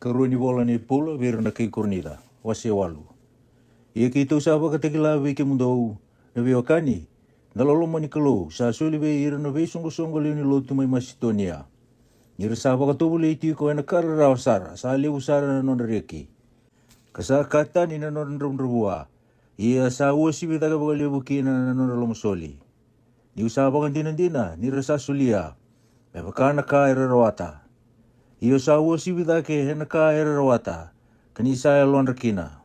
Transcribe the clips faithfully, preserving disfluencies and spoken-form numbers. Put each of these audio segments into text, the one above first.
Karua ni vola nei Paula vei ira na kai Korinica, wase walu. Ia keitou sa vakatakila vei kemudou, na veiwekani, na loloma ni Kalou sa soli vei ira na veisoqosoqo lewe ni lotu mai Masitonia. Ni ra sa vakatovolei tiko ena ka rarawa sara, sa levu sara na nodra reki. Ka sa ka tani na nodra dravudravua, ia sa uasivi cake vakalevu kina na nodra lomasoli. Niu sa vakadinadina ni ra sa solia, me vaka na ka era rawata. Io sa uasivi cake ena ka era rawata, ka ni sa yalodra kina.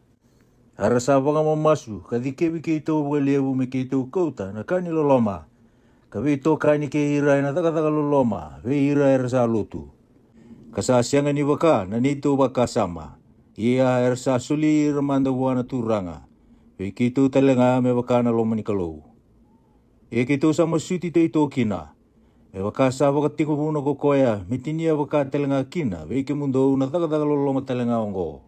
A ra sa vakamamasu ka cikevi keitou vakalevu me keitou kauta na ka ni loloma, ka veitokani kei ira ena cakacaka loloma vei ira era sa lotu. Ka sa sega ni vaka na neitou vakasama, ia era sa soli ira mada vua na Turaga, vei keitou tale ga me vaka na loma ni Kalou. Ia keitou sa masuti tei to kina, me vaka sa vakatekivuna ko koya me tinia vaka tale ga kina vei kemudou na cakacaka loloma tale ga oqo.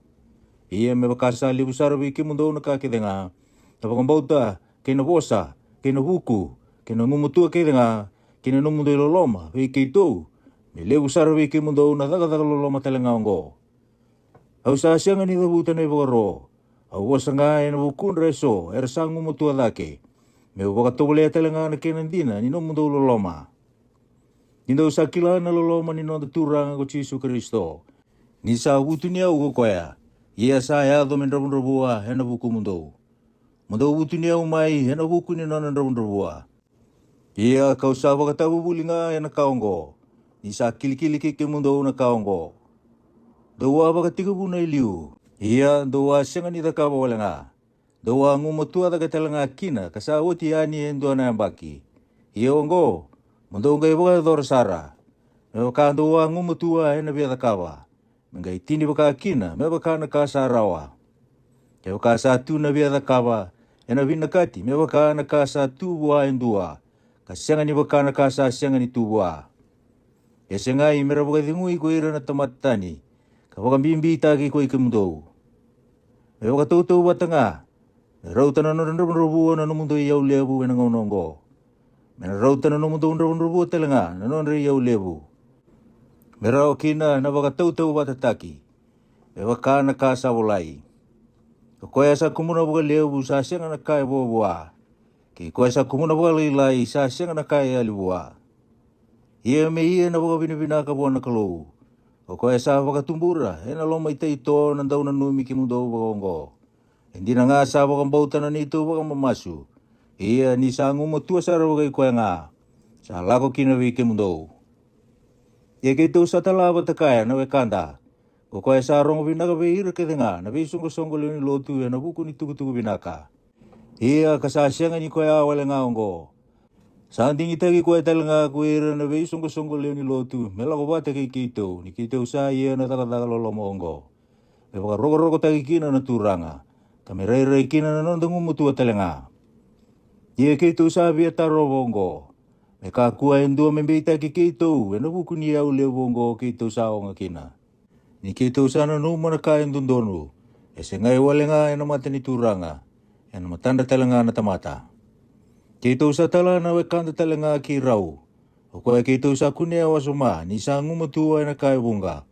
Ia me vaka sa levu sara vei kemudou na ka kece ga, na vakabauta, kei na vosa, kei na vuku, kei na gumatua kece ga, kei na nomudou iloloma vei keitou, me levu sara vei kemudou na cakacaka loloma tale ga oqo. Au sa sega ni cavuta na ivakaro, au vosa ga ena vukudra eso era sa gumatua cake, meu vakatovolea tale ga na kena dina ni nomudou loloma. Ni dou sa kila na loloma ni noda Turaga ko Jisu Karisito, ni sa vutuniyau ko koya, ia sa yaco me dravudravua ena vukumudou. Mo dou vutuniyau mai ena vuku ni nona dravudravua. Ia kau sa vakatavuvuli ga ena ka oqo, ni sa kilikili kei kemudou na ka oqo. Dou a vakatekivuna e liu, ia dou a sega ni cakava wale ga. Dou a gumatua cake tale ga kina ka sa oti yani e dua na yabaki. Ia oqo, mo dou qai vakayacora sara, me vaka dou a gumatua ena via cakava, me qai tini vaka kina me vaka na ka sa rawa. Kevaka sa tu na via cakava, ena vinakati me vaka na ka sa tu vua e dua, ka sega ni vaka na ka sa sega ni tu vua. E segai me ra vakacegui ko ira na tamata tani, ka vakabibitaki ko i kemudou. Me vakatautauvata ga, me rauta na nodra dravudravua na nomudou iyau levu ena gauna oqo. Me na rauta na nomudou dravudravua tale ga na nodra iyau levu. Me rawa kina na vakatautauvatataki, me vaka na ka sa volai: Ko koya sa kumuna vakalevu sa sega na ka e vuavua, kei koya sa kumuna vakalailai sa sega na ka e yali vua. Ia me ia na vakavinavinaka vua na Kalou, o koya sa vakatubura ena loma i Taito na daunanumi kemudou vakaoqo. E dina ga sa vakabauta na neitou vakamamasu, ia ni sa gumatua sara vakai koya ga, sa lako kina vei kemudou. Ia keitou sa tala vata kaya na wekada, ko koya sa rogo vinaka vei ira kece ga na veisoqosoqo lewe ni lotu ena vuku ni tukutuku vinaka. Ia ka sa sega ni koya wale ga oqo, sa digitaki koya tale ga ko ira na veisoqosoqo lewe ni lotu me lako vata kei keitou, ni keitou sa ia na cakacaka loloma oqo, me vakarokorokotaki kina na Turaga, ka me rairai kina na noda gumatua tale ga. Ia keitou sa via tarova oqo, me kakua e dua me beitaki keitou ena vuku ni iyau levu oqo keitou sa oga kina. Ni keitou sa nanuma na ka e dodonu, e segai wale ga ena mata ni Turaga, ena matadra tale ga na tamata. Keitou sa tala na wekada tale ga kei rau, o koya keitou sa kunea wasoma ni sa gumatua ena ka e vuqa,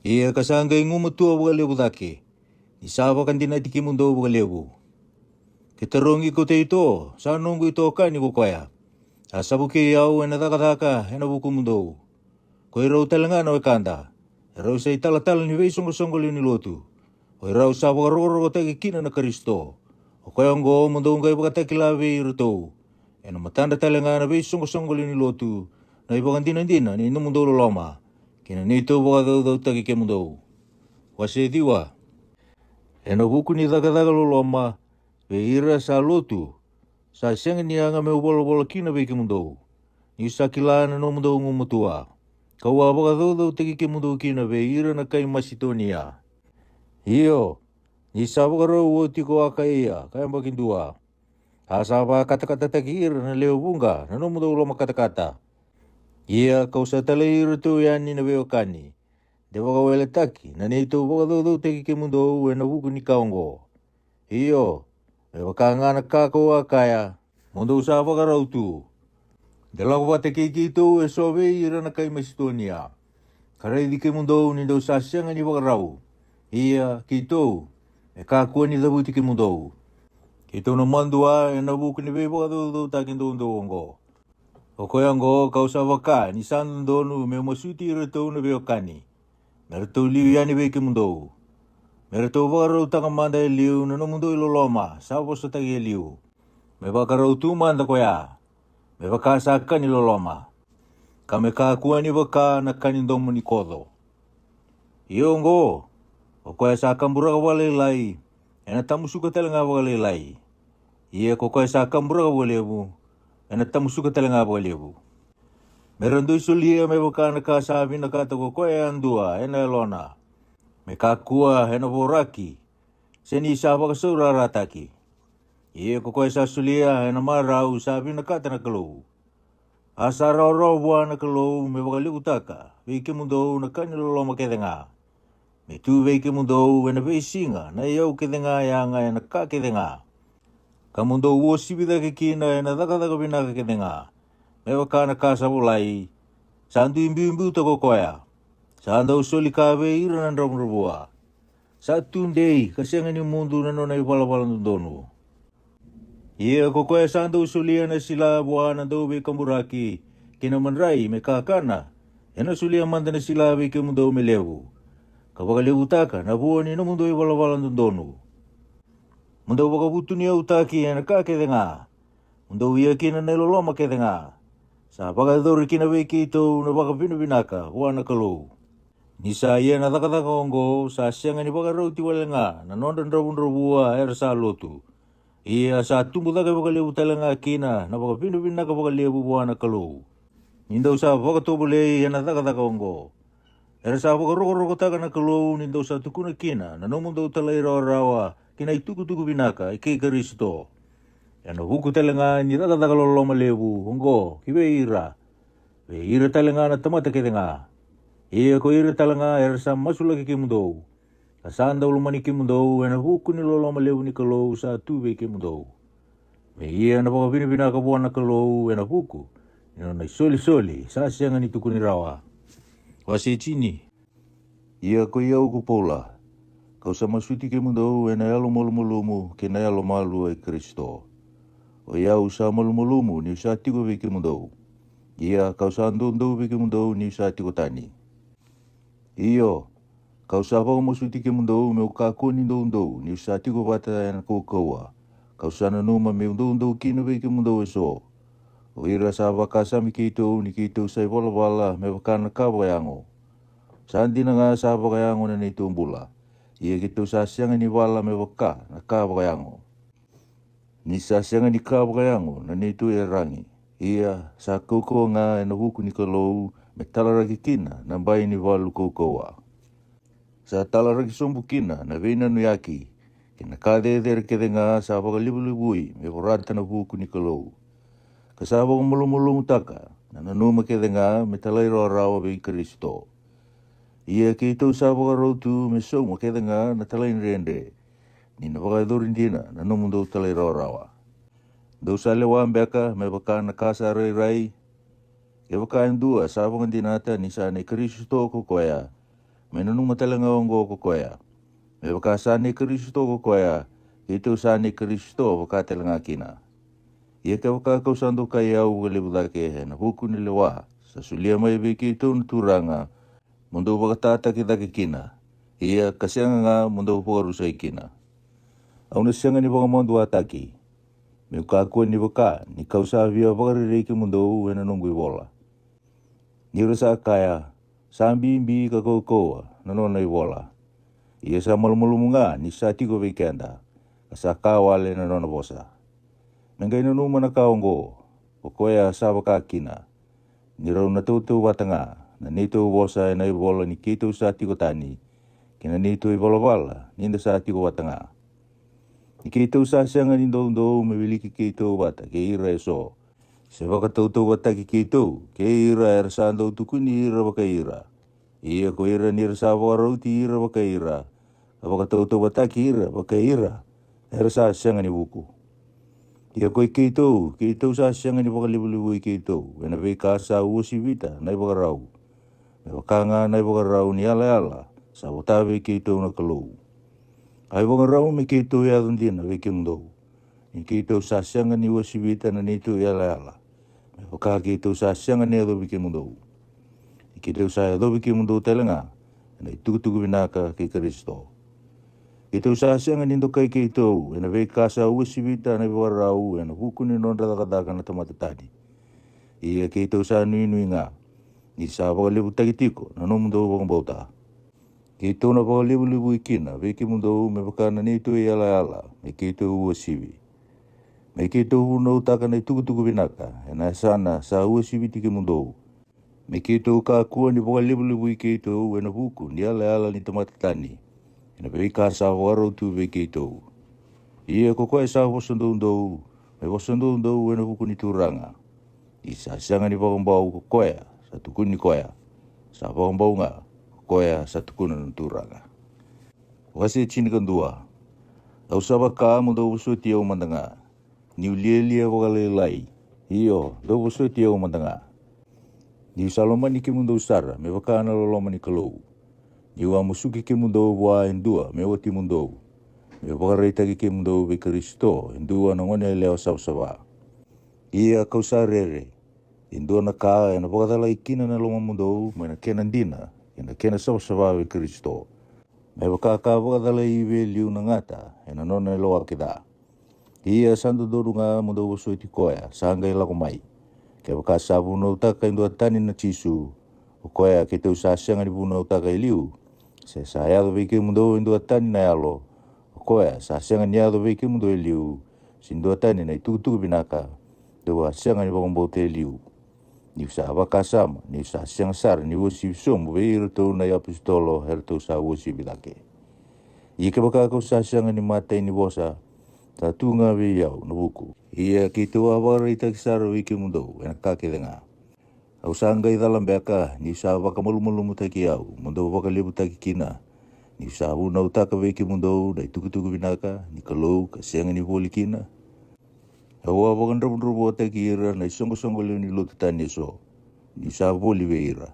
ia ka sa qai gumatua vakalevu cake, ni sa vakadinati kemudou vakalevu. Ke tarogi ko Taito, sa noqu itokani ko koya, a sa vukei au ena cakacaka ena vukumudou. Ko i rau tale ga na wekada, e rau sa italatala ni veisoqosoqo lewe ni lotu, o i rau sa vakarokorokotaki kina na Karisito. O koya oqo mo dou qai vakatakila vei iratou, ena matadra tale ga na veisoqosoqo lewe ni lotu, na ivakadinadina ni nomudou loloma, kei na neitou vakacaucautaki kemudou. Wase ciwa. Ena vuku ni cakacaka loloma vei ira sa lotu, sa sega ni yaga meu volavola kina vei kemudou, niu sa kila na nomudou gumatua, kau a vakacaucautaki kemudou kina vei ira na kai Masitonia. Io, ni sa vakarau oti ko Akaia ka yabaki dua, a sa vakatakatataki ira na lewe vuqa na nomudou loma katakata. Ia kau sa talai iratou yani na veiwekani, de vakaweletaki na neitou vakacaucautaki kemudou ena vuku ni ka oqo. Io, me vaka ga na ka kau a kaya, mo dou sa vakarau tu, de lako vata kei keitou eso vei ira na kai Masitonia. Ka raici kemudou ni dou sa sega ni vakarau. Ia keitou, me kakua ni cavuti kemudou. Keitou na madua ena vuku ni veivakacaucautaki doudou oqo. O koya oqo kau sa vaka ni sa dodonu meu masuti iratou na veiwekani, me ratou liu yani vei kemudou, me ratou vakarautaka mada e liu na nomudou iloloma sa vosataki e liu, me vakarau tu mada koya, me vaka sa ka ni loloma, ka me kakua ni vaka na ka ni domo ni koco. Ia oqo, o koya sa kaburaka vakalailai, ena tamusuka tale ga vakalailai. Ia ko koya sa kaburaka vakalevu, ena tamusuka tale ga vakalevu. Me ra dui solia me vaka na ka sa vinakata ko koya yadua ena yalona, me kakua ena voraki, se ni sa vakasaurarataki. Ia ko koya sa solia ena marau sa vinakata na Kalou. A sa rawarawa vua na Kalou me vakalevutaka vei kemudou na ka ni loloma kece ga, me tu vei kemudou ena veisiga na iyau kece ga yaga ena ka kece ga, ka mo dou uasivi cake kina ena cakacaka vinaka kece ga, me vaka na ka sa volai: Sa dui biubiuta ko koya, sa dau soli ka vei ira na dravudravua, sa tu dei ka sega ni mudu na nona ivalavala dodonu. Ia ko koya sa dau solia na sila vua na dauveikaburaki kei na madrai me kakana, ena solia mada na sila vei kemudou me levu, ka vakalevutaka na vua ni nomudou ivalavala dodonu. Mo dou vakavutuniyautaki ena ka kece ga, mo dou ia kina na iloloma kece ga, sa vakayacori kina vei keitou na vakavinavinaka vua na Kalou. Ni sa ia na cakacaka oqo, sa sega ni vakarauti wale ga na nodra dravudravua era sa lotu, ia sa tubu cake vakalevu tale ga kina na vakavinavinaka vakalevu vua na Kalou, ni dou sa vakatovolei ena cakacaka oqo. Era sa vakarokorokotaka na Kalou ni dou sa tukuna kina na nomudou talairawarawa ki na itukutuku vinaka kei Karisito, ena vuku tale ga ni cakacaka loloma levu oqo ki vei ira, vei ira tale ga na tamata kece ga. Ia ko ira tale ga era sa masulaki kemudou, ka sa dau lomani kemudou ena vuku ni loloma levu ni Kalou sa tu vei kemudou, me ia na vakavinavinaka vua na Kalou ena vuku ni nona isolisoli sa sega ni tukuni rawa. Wase tini. Ia ko i au ko Paula, kau sa masuti kemudou ena yalomalumalumu kei na yalomalua i Karisito. O i au sa malumalumu niu sa tiko vei kemudou, ia kau sa doudou vei kemudou niu sa tiko tani. Io, kau sa vakamasuti kemudou meu kakua ni doudou niu sa tiko vata ena kaukauwa, kau sa nanuma meu doudou kina vei kemudou eso. O ira sa vakasami keitou ni keitou sa ivalavala me vaka na ka vakayago. Sa dina ga sa vakayago na neitou bula, ia keitou sa sega ni vala me vaka na ka vakayago. Ni sa sega ni ka vakayago na neitou iyaragi, ia sa kaukauwa ga ena vuku ni Kalou me talaraki kina na bai ni valu kaukauwa. Sa talaraki sobu kina na veinanuyaki kei na ka cecere kece ga sa vakalevulevui me vorata na vuku ni Kalou, ka sa vakamalumalumutaka na nanuma kece ga me talairawarawa vei Karisito. Ia keitou sa vakarau tu me sauma kece ga na talaidredre, ni na vakayacori dina na nomudou talairawarawa. Dou sa lewa beka me vaka na ka sa rairai? Kevaka e dua sa vakadinata ni sa nei Karisito ko koya, me nanuma tale ga oqo ko koya: Me vaka sa nei Karisito ko koya, keitou sa nei Karisito vaka tale ga kina. Ia kevaka kau sa dokai au vakalevu cake ena vuku ni lewa sa solia mai vei keitou na Turaga, mo dou vakatataki cake kina, ia ka sega ga mo dou vakarusai kina. Au na sega ni vakamaduataki, meu kakua ni vaka ni kau sa via vakarerei kemudou ena noqu ivola. Ni ra sa kaya, sa bibi ka kaukauwa na nona ivola, ia sa malumalumu ga ni sa tiko vei keda, ka sa ka wale na nona vosa. Me qai nanuma na ka oqo ko koya sa vaka kina, ni rau na tautauvata ga na neitou vosa ena ivola ni keitou sa tiko tani, kei na neitou ivalavala ni da sa tiko vata ga. Ni keitou sa sega ni doudou me wiliki keitou vata kei ira eso, se vakatautauvataki keitou kei ira era sa dau tukuni ira vakai ira. Ia ko ira ni ra sa vakarauti ira vakai ira, ka vakatautauvataki ira vakai ira, era sa sega ni vuku. Ia ko i keitou, keitou sa sega ni vakalevulevui keitou ena veika sa uasivita na ivakarau, me vaka ga na ivakarau ni yalayala sa vota vei keitou na Kalou. A ivakarau me keitou yaco dina vei kemudou, ni keitou sa sega ni uasivita na neitou yalayala, me vaka keitou sa sega ni yacovi kemudou. Ni keitou sa yacovi kemudou tale ga ena itukutuku vinaka kei Karisito. Keitou sa sega ni dokai keitou ena veika sa uasivita na ivakarau ena vuku ni nodra cakacaka na tamata tani. Ia keitou sa nuinui ga, ni sa vakalevutaki tiko na nomudou vakabauta. Keitou na vakalevulevui kina vei kemudou me vaka na neitou yalayala me keitou uasivi, me keitou vunautaka na itukutuku vinaka ena yasana sa uasiviti kemudou, me keitou kakua ni vakalevulevui keitou ena vuku ni yalayala ni tamata tani, ena veika sa vakarau tu vei keitou. Ia ko koya sa vosa doudou, me vosa doudou ena vuku ni Turaga. Ni sa sega ni vakabau ko koya sa tukuni koya, sa vakabau ga ko koya sa tukuna na Turaga. Wase tinikadua. Au sa vaka mo dou vosoti au mada ga, niu lialia vakalailai. Io, dou vosoti au mada ga, niu sa lomani kemudou sara me vaka na loloma ni Kalou. Niu a musuki kemudou vua e dua me watimudou, meu vakaraitaki kemudou vei Karisito e dua na goneyalewa savasava. Ia kau sa rere, e dua na ka ena vakacalai kina na lomamudou mai na kena dina kei na kena savasava vei Karisito, me vaka ka vakacalai vei liu na gata ena nona lewa kece. Ia sa dodonu ga mo dou vosoti koya sa qai lako mai. Kevaka sa vunautaka e dua tani na Jisu, o koya keitou sa sega ni vunautaka e liu, se sa yaco vei kemudou e dua tani na yalo, o koya sa sega ni yaco vei kemudou e liu, se dua tani na itukutuku vinaka, dou a sega ni vakabauta e liu. Niu sa vakasama niu sa sega sara ni uasivi sobu vei iratou na iapositolo eratou sa uasivi cake. Ia kevaka kau sa sega ni matai ni vosa, sa tu ga vei au na vuku. Ia keitou a vakaraitaki sara vei kemudou ena ka kece ga. Au sa qai cala beka niu sa vakamalumalumutaki au mo dou vakalevutaki kina, niu sa vunautaka vei kemudou na itukutuku vinaka ni Kalou ka sega ni voli kina? Au a vakadravudravutaki ira na isoqosoqo lewe ni lotu tani eso, niu sa voli vei ira,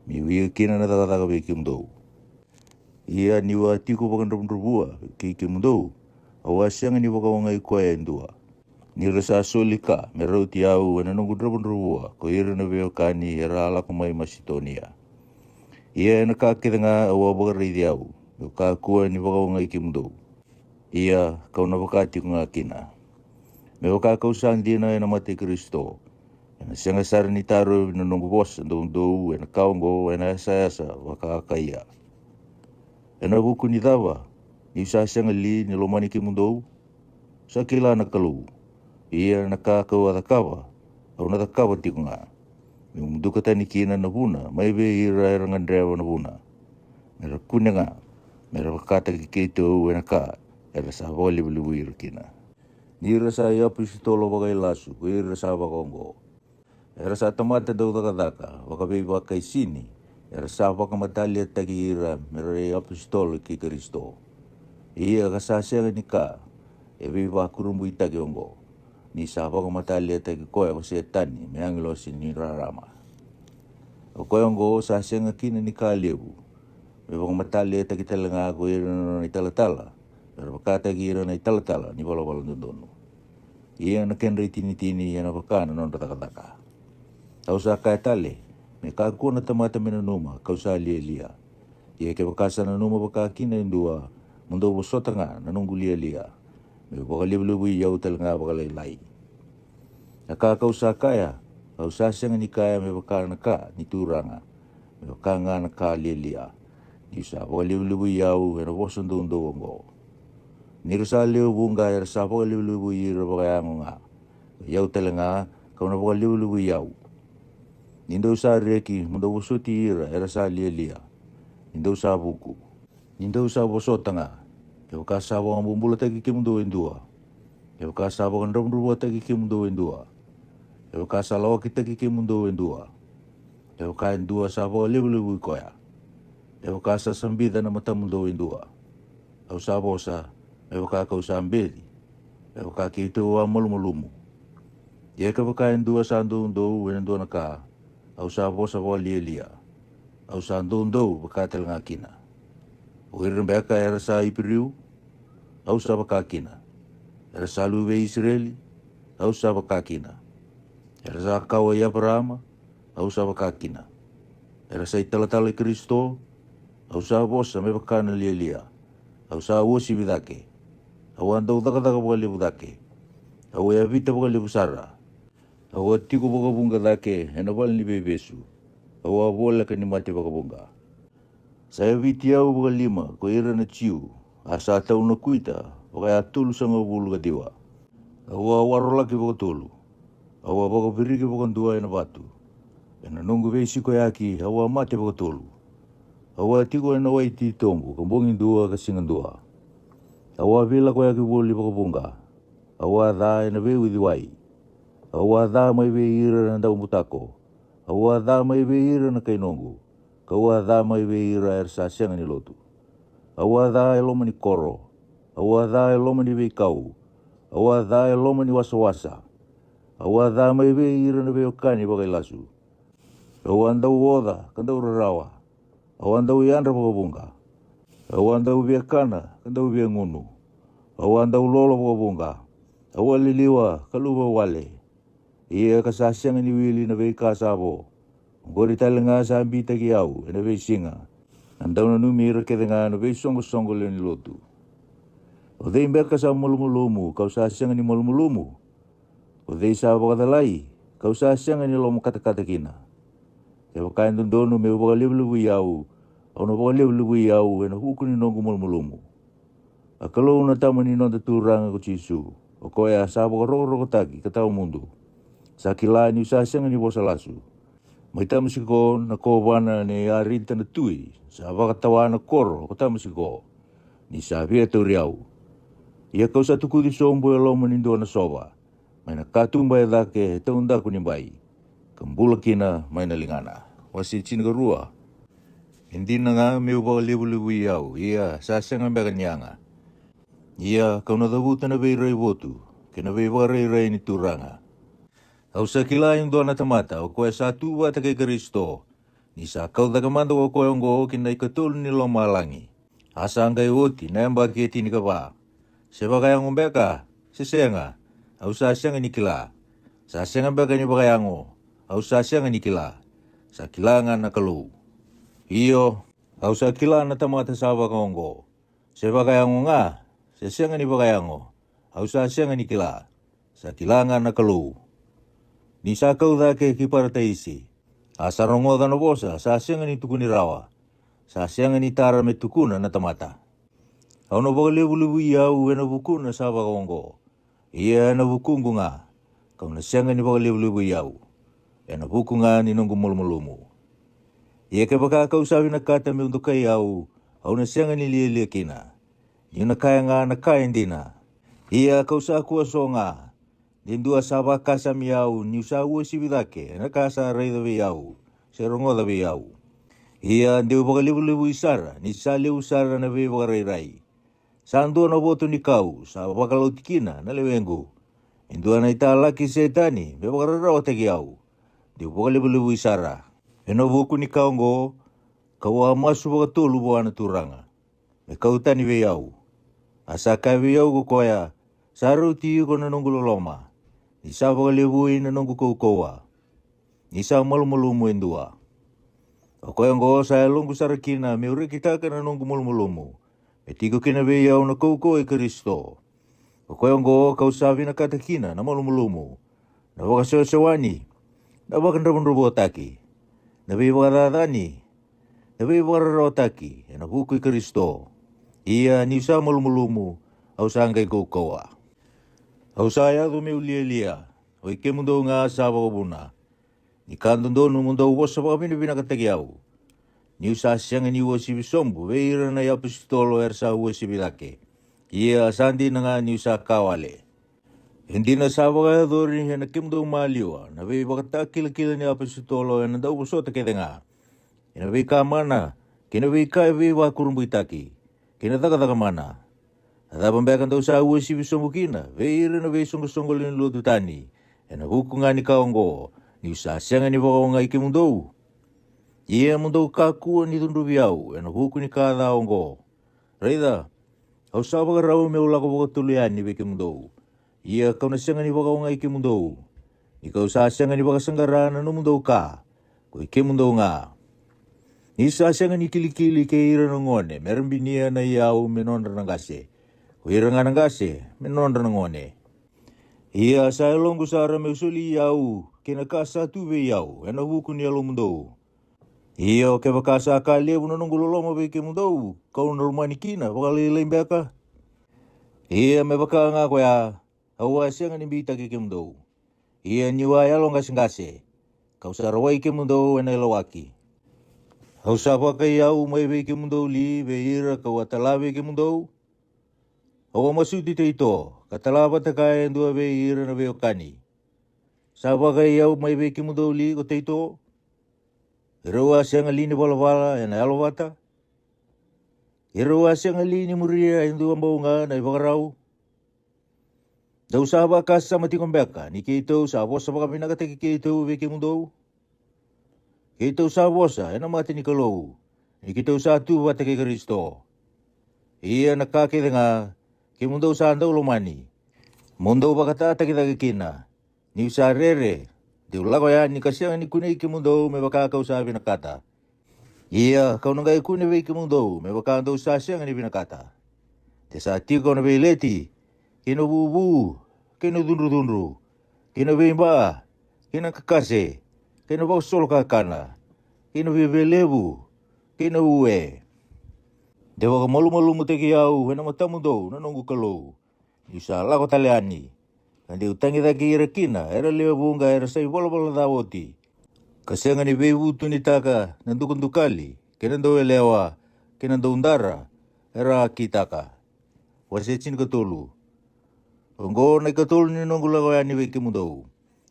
meu ia kina na cakacaka vei kemudou. Ia niu a tiko vakadravudravua kei kemudou, au a sega ni vakaogai koya e dua. Ni ra sa soli ka me rauti au ena noqu dravudravua ko ira na veiwekani era a lako mai Masitonia. Ia ena ka kece ga au a vakaraici au, meu kakua ni vakaogai kemudou. Ia kau na vaka tiko ga kina. Me vaka kau sa dina ena mata i Karisito, ena sega sara ni tarovi na noqu vosa doudou ena ka oqo ena yasayasa vaka-Akaia. Ena vuku ni cava niu sa sega li ni lomani kemudou? Sa kila na Kalou. Ia na ka kau a cakava, au na cakava tiko ga, meu muduka tani kina na vuna mai vei ira era gadreva na vuna, me ra kune ga me ra vakataki keitou ena ka era sa vakalevulevui ira kina. Ni ra sa iapositolo vakailasu ko ira sa vakaoqo, era sa tamata daucakacaka vakaveivakaisini, era sa vakamataliataki ira me ra iapositolo kei Karisito. Ia ka sa sega ni ka e veivakurabuitaki oqo, ni sa vakamataliataki koya ko Setani me agilosi ni rarama. O koya oqo sa sega kina ni ka levu, me vakamataliataki tale ga ko ira na nona italatala, me ra vakataki ira na italatala ni valavala dodonu. Ia na kedra itinitini ena vaka na nodra cakacaka. Au sa kaya tale, me kakua na tamata me nanuma kau sa lialia. Ia kevaka sa nanuma vaka kina e dua, mo dou vosota ga na noqu lialia, meu vakalevulevui au tale ga vakalailai. Na ka kau sa kaya, au sa sega ni kaya me vaka na ka ni Turaga, me vaka ga na ka lialia, niu sa vakalevulevui au ena vosa doudou oqo. Ni ra sa lewe vuqa era sa vakalevulevui ira vakayago ga, o i au tale ga kau na vakalevulevui au. Ni dou sa reki mo dou vosoti ira era sa lialia. Ni dou sa vuku, ni dou sa vosota ga, kevaka sa vakabobulataki kemudou e dua, kevaka sa vakadravudravutaki kemudou e dua, kevaka sa lawakitaki kemudou e dua, kevaka e dua sa vakalevulevui koya, kevaka sa sabica na matamudou e dua. Au sa vosa me vaka kau sa beci, me vaka keitou a malumalumu. Ia kevaka e dua sa doudou ena dua na ka, au sa vosa vakalialia. au sa doudou vaka tale ga kina. O ira beka era sa Iperiu? Au sa vaka kina. Era sa luve i Isireli? Au sa vaka kina. Era sa kawa i Eparaama? Au sa vaka kina. Era sa italatala i Karisito? Au sa vosa me vaka na lialia. Au sa uasivi cake. Au a dau cakacaka vakalevu cake. Au a yavita vakalevu sara. Au a tiko vakavuqa cake ena vale ni veivesu. Au a voleka ni mate vakavuqa. Sa yaviti au vakalima ko ira na Jiu, a sa tau na kuita vakayatolusagavulu ka ciwa. Au a warolaki vakatolu. Au a vakaviriki vakadua ena vatu. Ena noqu veisikoyaki au a mate vakatolu. Au a tiko ena wai titobu ka bogi dua ka siga dua. Au a veilakoyaki voli vakavuqa. Au a ca ena veiuciwai. Au a ca mai vei ira na daubutako. Au a ca mai vei ira na kainoqu. Kau a ca mai vei ira era sa sega ni lotu. Au a ca e loma ni koro. Au a ca e loma ni veikau. Au a ca e loma ni wasawasa. Au a ca mai vei ira na veiwekani vakailasu. Au a dau oca ka dau rarawa. Au a dau yadra vakavuqa. Au a dau viakana ka dau viagunu. Au a dau lolo vakavuqa. Au a liliwa ka luva wale. Ia ka sa sega ni wili na veika sa vo. Oqori tale ga sa bitaki au ena veisiga. Na dau nanumi ira kece ga na veisoqosoqo lewe ni lotu. O cei beka sa malumalumu kau sa sega ni malumalumu? O cei sa vakacalai kau sa sega ni lomakatakata kina? Kevaka e dodonu meu vakalevulevui au, au na vakalevulevui au ena vuku ni noqu malumalumu. A Kalou na Tama ni noda Turaga ko Jisu, o koya sa vakarokorokotaki ka tawa mudu, sa kila niu sa sega ni vosa lasu. Mai Tamasiko na kovana nei Arita na tui sa vakatawa na koro ko Tamasiko, ni sa via tauri au. Ia kau sa tukuci sobu e loma ni dua na sova, mai na katuba e cake e taudaku ni bai, ka bula kina mai na ligana. Wase tinikarua. E dina ga meu vakalevulevui au, ia sa sega beka ni yaga. Ia kau na cavuta na veiraivotu kei na veivakarairai ni Turaga. Au sa kila e dua na tamata o koya sa tu vata kei Karisito, ni sa kau cake mada ko koya oqo ki na ikatolu ni lomalagi. A sa qai oti na yabaki e tinikava. Se vakayago beka, se sega, au sa sega ni kila. Sa sega beka ni vakayago, au sa sega ni kila. Sa kila ga na Kalou. Io, au sa kila na tamata sa vakaoqo. Se vakayago ga, se sega ni vakayago, au sa sega ni kila. Sa kila ga na Kalou. Ni sa kau cake ki Parataisi, a sa rogoca na vosa sa sega ni tukuni rawa, sa sega ni tara me tukuna na tamata. Au na vakalevulevui au ena vukuna sa vakaoqo. Ia ena vukuqu ga, kau na sega ni vakalevulevui au, ena vuku ga ni noqu malumalumu. Ia kevaka kau sa vinakata meu dokai au, au na sega ni lialia kina. Niu na kaya ga na ka e dina. Ia kau sa kua so ga, de dua sa vakasami au niu sa uasivi cake ena ka sa raica vei au, se rogoca vei au. Ia deu vakalevulevui sara ni sa levu sara na veivakarairai. Sa dua na voto ni kau sa vakalauti kina na lewequ. E dua na italaki Setani me vakararawataki au. Deu vakalevulevui sara. Ena vuku ni ka oqo, kau a masu vakatolu vua na Turaga, me kau tani vei au. A sa kaya vei au ko koya, sa rauti iko na noqu loloma, ni sa vakalevui na noqu kaukauwa, ni sa malumalumu e dua. O koya oqo sa yaloqu sara kina meu rekitaka na noqu malumalumu, me tiko kina vei au na kaukauwa i Karisito. O koya oqo kau sa vinakata kina na malumalumu, na vakasewasewani, na vakadravudravutaki, na veivakacacani, na veivakararawataki ena vuku i Karisito. Ia niu sa malumalumu, au sa qai kaukauwa. Au sa yaco meu lialia, oi kemudou ga sa vakavuna. Ni ka dodonu mo dou vosa vakavinavinakataki au. Niu sa sega ni uasivi sobu vei ira na iapositolo era sa uasivi cake. Ia sa dina ga niu sa ka wale. E dina sa vakayacori ena kemudou maliwa na veivakatakilakila ni apositolo ena dauvosota kece ga, ena veika mana, kei na veika e veivakurabuitaki, kei na cakacaka mana. A cava beka dou sa uasivi sobu kina vei ira na veisoqosoqo lewe ni lotu tani, ena vuku ga ni ka oqo, niu sa sega ni vakaogai kemudou? Ia mo dou kakua ni cudruvi au ena vuku ni ka ca oqo. Raica, au sa vakarau me'u lako vakatolu yani vei kemudou. Ia ka'u na sega ni vakaogai kemudou, ni ka'u sa sega ni vakasaqara na nomudou ka, ko i kemudou ga. Ni sa sega ni kilikili kei ira na gone me ra binia na iyau me nodra na qase, ko ira ga na qase me nodra na gone. Ia sa yaloqu sara me'u soli iyau kei na ka sa tu vei au ena vuku ni yalomudou. Io, kevaka sa ka levu na noqu loloma vei kemudou, ka'u na lomani kina vakalailai beka? Ia me vaka ga koya, au a sega ni beitaki kemudou. Ia ni'u a yaloqaseqase, ka'u sa rawai kemudou ena ilawaki. Au sa vakaiyau mai vei kemudou li vei ira ka'u a tala vei kemudou? Au a masuti Taito, ka tala vata kaya e dua vei ira na veiwekani. Sa vakaiyau mai vei kemudou li ko Taito? Irau a sega li ni valavala ena yalovata? Irau a sega li ni muria e dua bau ga na ivakarau? Dou sa vakasama tiko beka ni keitou sa vosa vakavinakataki keitou vei kemudou? Keitou sa vosa ena mata ni Kalou, ni keitou sa tu vata kei Karisito. Ia na ka kece ga, kemudou sa dau lomani, mo dou vakatataki cake kina. Ni'u sa rere, de'u lako yani ka sega ni kunei kemudou me vaka ka'u sa vinakata. Ia ka'u na qai kune vei kemudou me vaka dou sa sega ni vinakata. De sa tiko na veileti, kei na vuvu, kei na cudrucudru, kei na veiba, kei na kakase, kei na vakasolo kakana, kei na veivelevu, kei na ue. De vakamalumalumutaki au ena matamudou na noqu Kalou, ni'u sa lako tale yani, ka de'u tagicaki ira kina era lewe vuqa era sa ivalavala ca oti, ka sega ni veivutunitaka na dukadukali, kei na dauyalewa, kei na daudara, era a kitaka. Wase tinikatolu. Oqo na ikatolu ni noqu lako yani vei kemudou.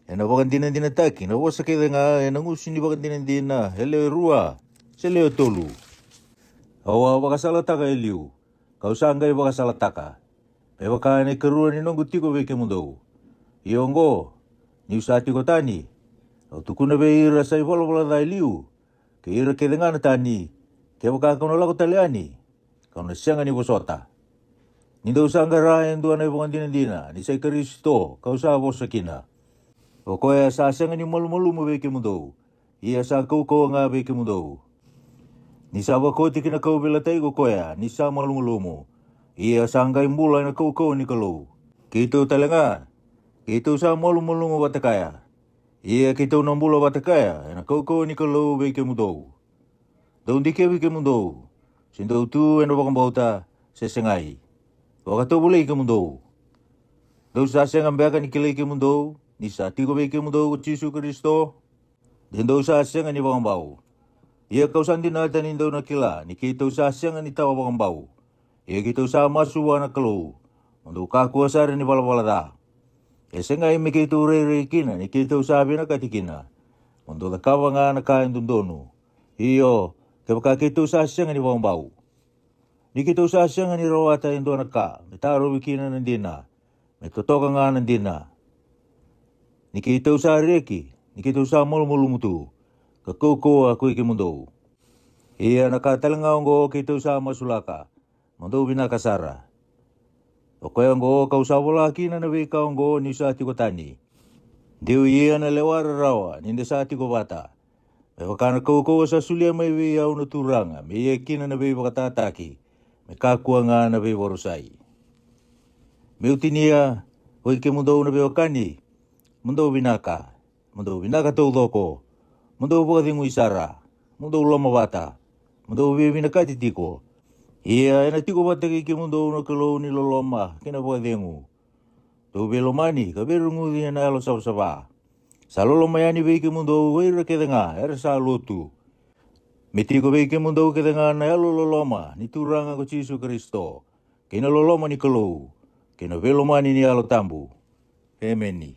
Ena vakadinadinataki na vosa kece ga ena gusu ni vakadinadina e lewe rua, se lewe tolu. Au a vakasalataka e liu, ka'u sa qai vakasalataka, me vaka ena ikarua ni noqu tiko vei kemudou. Ia oqo, ni'u sa tiko tani, au tukuna vei ira sa ivalavala ca e liu, kei ira kece ga na tani, kevaka ka'u na lako tale yani, ka'u na sega ni vosota. Ni dou sa qara e dua na ivakadinadina ni sa i Karisito ka'u sa vosa kina. O koya sa sega ni malumalumu vei kemudou, ia sa kaukauwa ga vei kemudou. Ni sa vakoti ki na kauveilatai ko koya ni sa malumalumu, ia sa qai bula ena kaukauwa ni Kalou. Keitou tale ga, keitou sa malumalumu vata kaya, ia keitou na bula vata kaya ena kaukauwa ni Kalou vei kemudou. Dou dikevi kemudou, se dou tu ena vakabauta, se segai. Vakatovolei kemudou. Dou sa sega beka ni kilai kemudou, ni sa tiko vei kemudou ko Jisu Karisito? De dou sa sega ni vakabau. Ia ka'u sa dinata ni dou na kila ni keitou sa sega ni tawa vakabau. Ia keitou sa masu vua na Kalou, mo dou kakua sara ni valavala ca. E segai me keitou rairai kina ni keitou sa vinakati kina, mo dou cakava ga na ka e dodonu. Io, kevaka keitou sa sega ni vakabau. Ni keitou sa sega ni rawata e dua na ka me tarovi kina na dina, me totoka ga na dina. Ni keitou sa reki, ni keitou sa malumalumu tu, ka kaukauwa ko i kemudou. Ia na ka tale ga oqo keitou sa masulaka, mo dou vinaka sara. O koya oqo ka'u sa vola kina na veika oqo ni'u sa tiko tani. De'u ia na lewa rarawa ni da sa tiko vata. Me vaka na kaukauwa sa solia mai vei au na Turaga me ia kina na veivakatataki, me kakua ga na veivakarusai. Me'u tinia, oi kemudou na veiwekani, mo dou vinaka, mo dou vinaka taucoko, mo dou vakacegui sara, mo dou lomavata, mo dou veivinakati tiko. Ia ena tiko vata kei kemudou na Kalou ni loloma kei na vakacegu. Dou veilomani ka veireguci ena yalo savasava. Sa loloma yani vei kemudou o ira kece ga era sa lotu. Me tiko vei kemudou kece ga na yalo loloma ni Turaga ko Jisu Karisito, kei na loloma ni Kalou, kei na veilomani ni Yalo Tabu. Emeni.